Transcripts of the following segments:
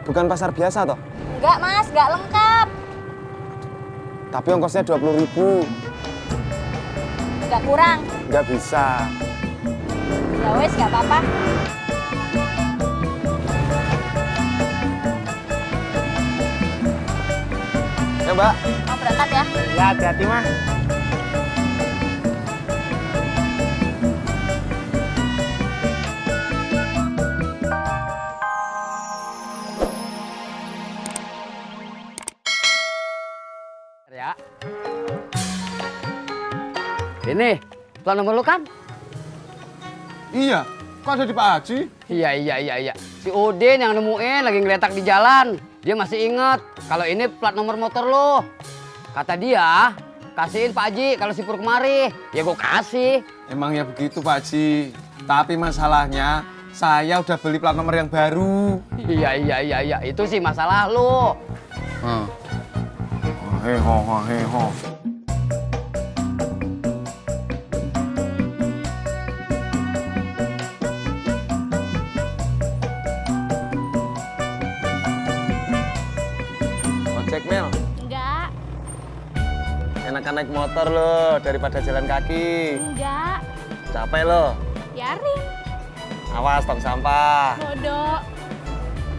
bukan pasar biasa toh? Enggak mas, enggak lengkap. Tapi ongkosnya 20.000. Enggak kurang. Nggak bisa. Ya wes, enggak apa-apa. Ya mbak. Mau berangkat ya? Ya hati-hati mah. Ya. Ini plat nomor lu kan? Iya, kok ada di Pak Haji? Iya. Si Udin yang nemuin lagi ngeletak di jalan. Dia masih inget kalau ini plat nomor motor lu. Kata dia, kasihin Pak Haji kalau si Pur kemari. Ya gua kasih. Emangnya begitu Pak Haji. Tapi masalahnya saya udah beli plat nomor yang baru. Iya. Itu sih masalah lu. Heho. Ojek Mel, Enggak, enakan naik motor lo daripada jalan kaki. enggak. Capek lo. Biarin. Awas tong sampah. Bodoh.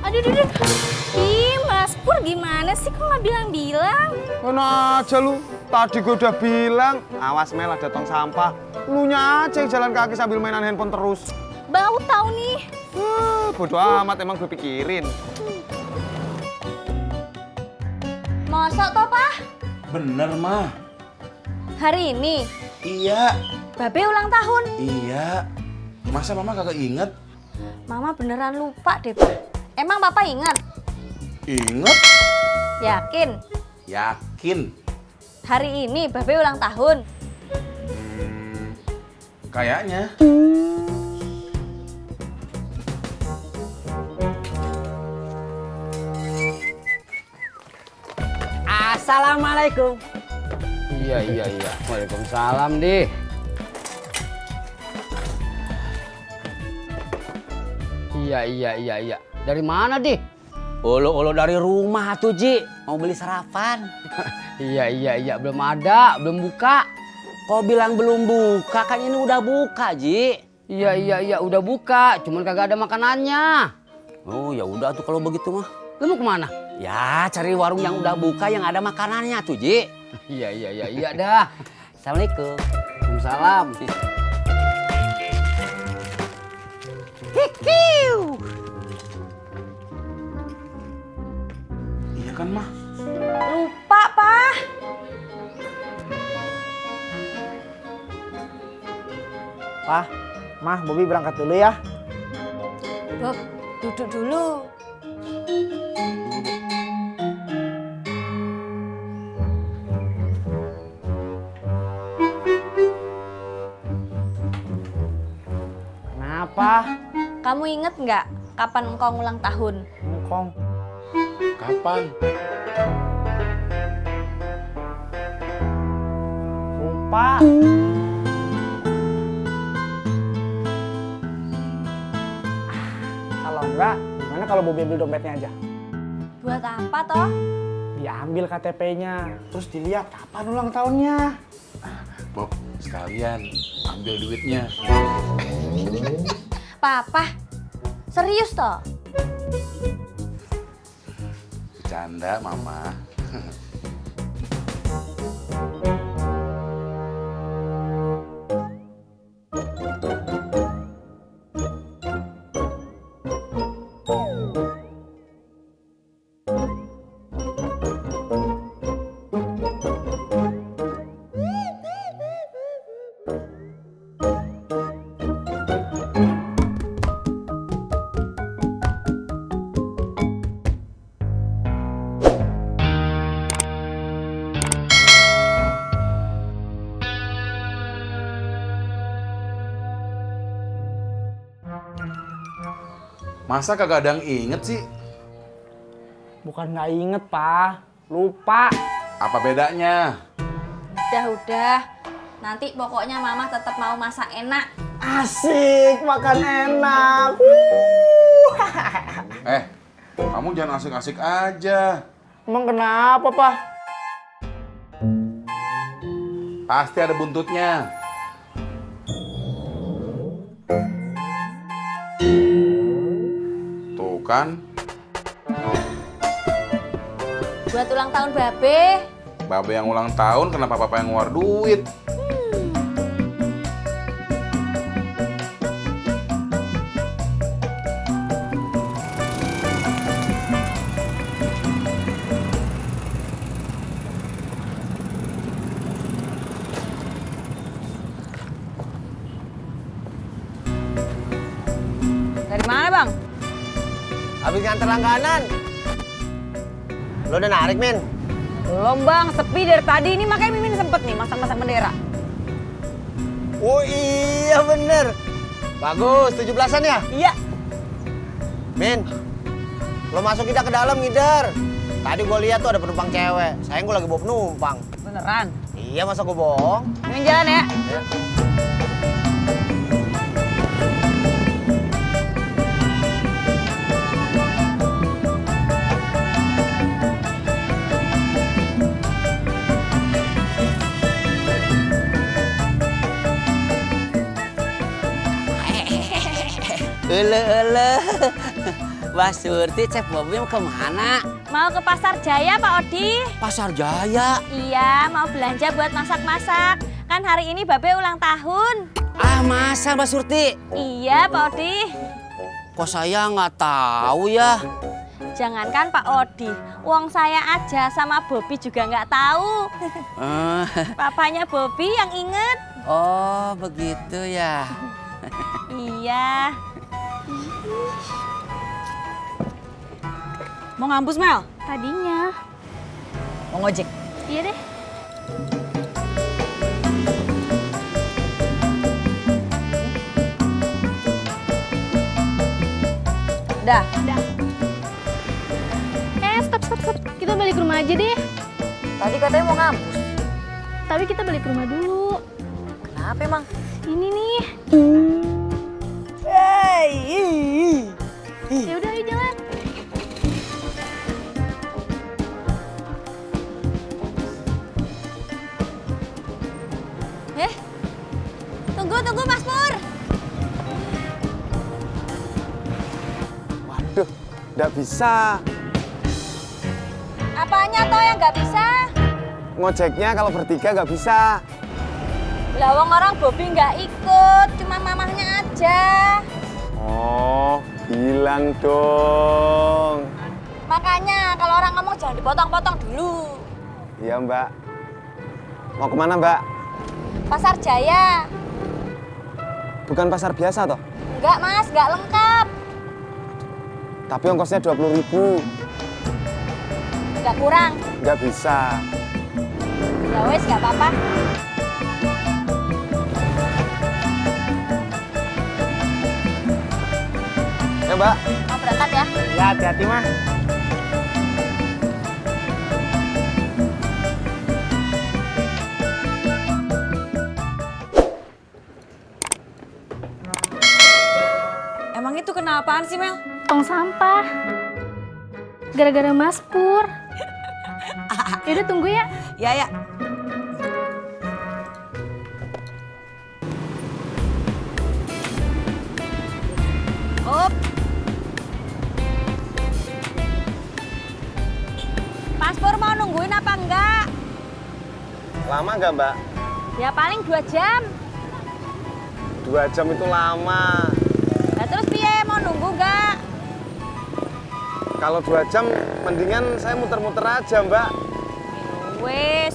Aduh. Ih, Mas Pur gimana sih? Kok nggak bilang-bilang? Mana aja lu? Tadi gue udah bilang, awas Mel ada tong sampah. Lunya aja yang jalan kaki sambil mainan handphone terus. Bau tahu nih. Bodoh amat emang gue pikirin. Mosok toh, Pak? Bener, mah. Hari ini Iya. Babe ulang tahun. Iya. Masa mama kagak inget? Mama beneran lupa deh, Pak. Emang Bapak ingat? Inget? Yakin? Yakin. Hari ini Babe ulang tahun. Kayaknya. Assalamualaikum. Iya. Waalaikumsalam, Di. Iya. Dari mana, Di? Ulu dari rumah tuh, Ji. Mau beli sarapan. Iya. Belum ada, belum buka. Kok bilang belum buka? Kan ini udah buka, Ji. Iya, udah buka. Cuman kagak ada makanannya. Oh, ya udah tuh kalau begitu mah. Lu mau kemana? Ya, cari warung yang udah buka yang ada makanannya tuh, Ji. Iya dah. Assalamualaikum. Waalaikumsalam. Hikiu. Iya kan, mah? Lupa, Pak. Pak, Mah, Bobi berangkat dulu ya. Bob, duduk dulu. Kenapa? Kamu inget nggak kapan engkau ulang tahun? Ngkong. Kapan? Lupa. Kalau enggak, gimana kalau Bobi ambil dompetnya aja? Buat apa toh? Diambil KTP-nya, terus dilihat kapan ulang tahunnya. Bob, sekalian ambil duitnya. Papa, serius toh? Bercanda, mama. Masa kagak ada yang inget sih? Bukan nggak inget, Pak. Lupa. Apa bedanya? Udah. Nanti pokoknya Mama tetap mau masak enak. Asik, makan enak. Kamu jangan asik-asik aja. Emang kenapa, Pak? Pasti ada buntutnya. Tuh kan, Buat ulang tahun Babe. Babe yang ulang tahun kenapa papa yang ngeluar duit? Dari mana, Bang? Habis nganter langganan. Lo udah narik, Min? Belum, Bang. Sepi dari tadi. Ini makanya Mimin sempet nih masang-masang bendera. Oh iya bener. Bagus, 17-an ya? Iya. Min, lo masukin dah ke dalam ngider. Tadi gue lihat tuh ada penumpang cewek. Sayang gue lagi bawa penumpang. Beneran. Iya, masa gue bohong? Mimin jalan ya. Ya. Ele. Mbak Surti, Cep Bobi mau kemana? Mau ke Pasar Jaya, Pak Odi. Pasar Jaya. Iya, mau belanja buat masak-masak. Kan hari ini Babe ulang tahun. Ah, masa Mbak Surti? Iya, Pak Odi. Kok saya nggak tahu ya? Jangankan Pak Odi, uang saya aja sama Bobi juga nggak tahu. Papanya Bobi yang inget. Oh, begitu ya. Iya. Mau ngampus, Mel? Tadinya. Mau ngojek? Iya deh. Dah. Udah. Stop. Kita balik ke rumah aja deh. Tadi katanya mau ngampus. Tapi kita balik ke rumah dulu. Kenapa emang? Ini nih. Ya udah, ayo jalan. Tunggu Mas Pur. Waduh, nggak bisa. Apanya toh yang nggak bisa? Ngojeknya kalau bertiga nggak bisa. Lawang orang Bobi nggak ikut, cuma mamahnya aja. Oh, bilang dong. Makanya kalau orang ngomong jangan dipotong-potong dulu. Iya, Mbak. Mau kemana, Mbak? Pasar Jaya. Bukan pasar biasa, toh? Enggak Mas, nggak lengkap. Tapi ongkosnya 20.000. Nggak kurang. Nggak bisa. Ya wes, nggak apa-apa. Ya, Mbak. Mau berangkat ya? Ya, hati-hati, Mah. Emang itu kenapaan sih, Mel? Tong sampah. Gara-gara Mas Pur. Yaudah tunggu ya. Ya. Up. Mas Pur mau nungguin apa enggak? Lama nggak, Mbak? Ya paling 2 jam. 2 jam itu lama. Nah terus piye, mau nunggu enggak? Kalau 2 jam, mendingan saya muter-muter aja, Mbak. Wes.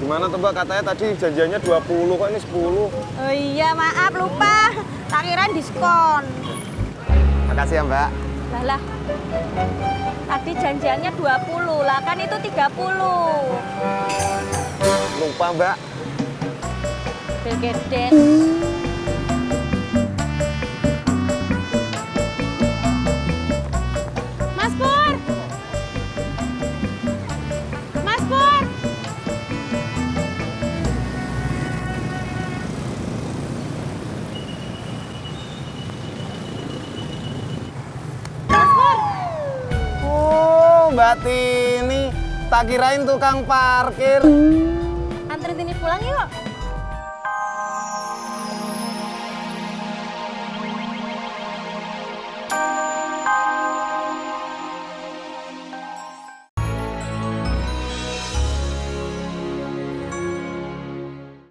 Gimana tuh, Mbak? Katanya tadi janjiannya 20, kok ini 10. Oh iya, maaf lupa. Tak kirain diskon. Makasih ya, Mbak. Lah. Tadi janjiannya 20, lah kan itu 30. Lupa, Mbak. Belgeden. Mas Pur! Mas Pur! Mbak Tini. Tak kirain tukang parkir. Anterin Tini pulang yuk.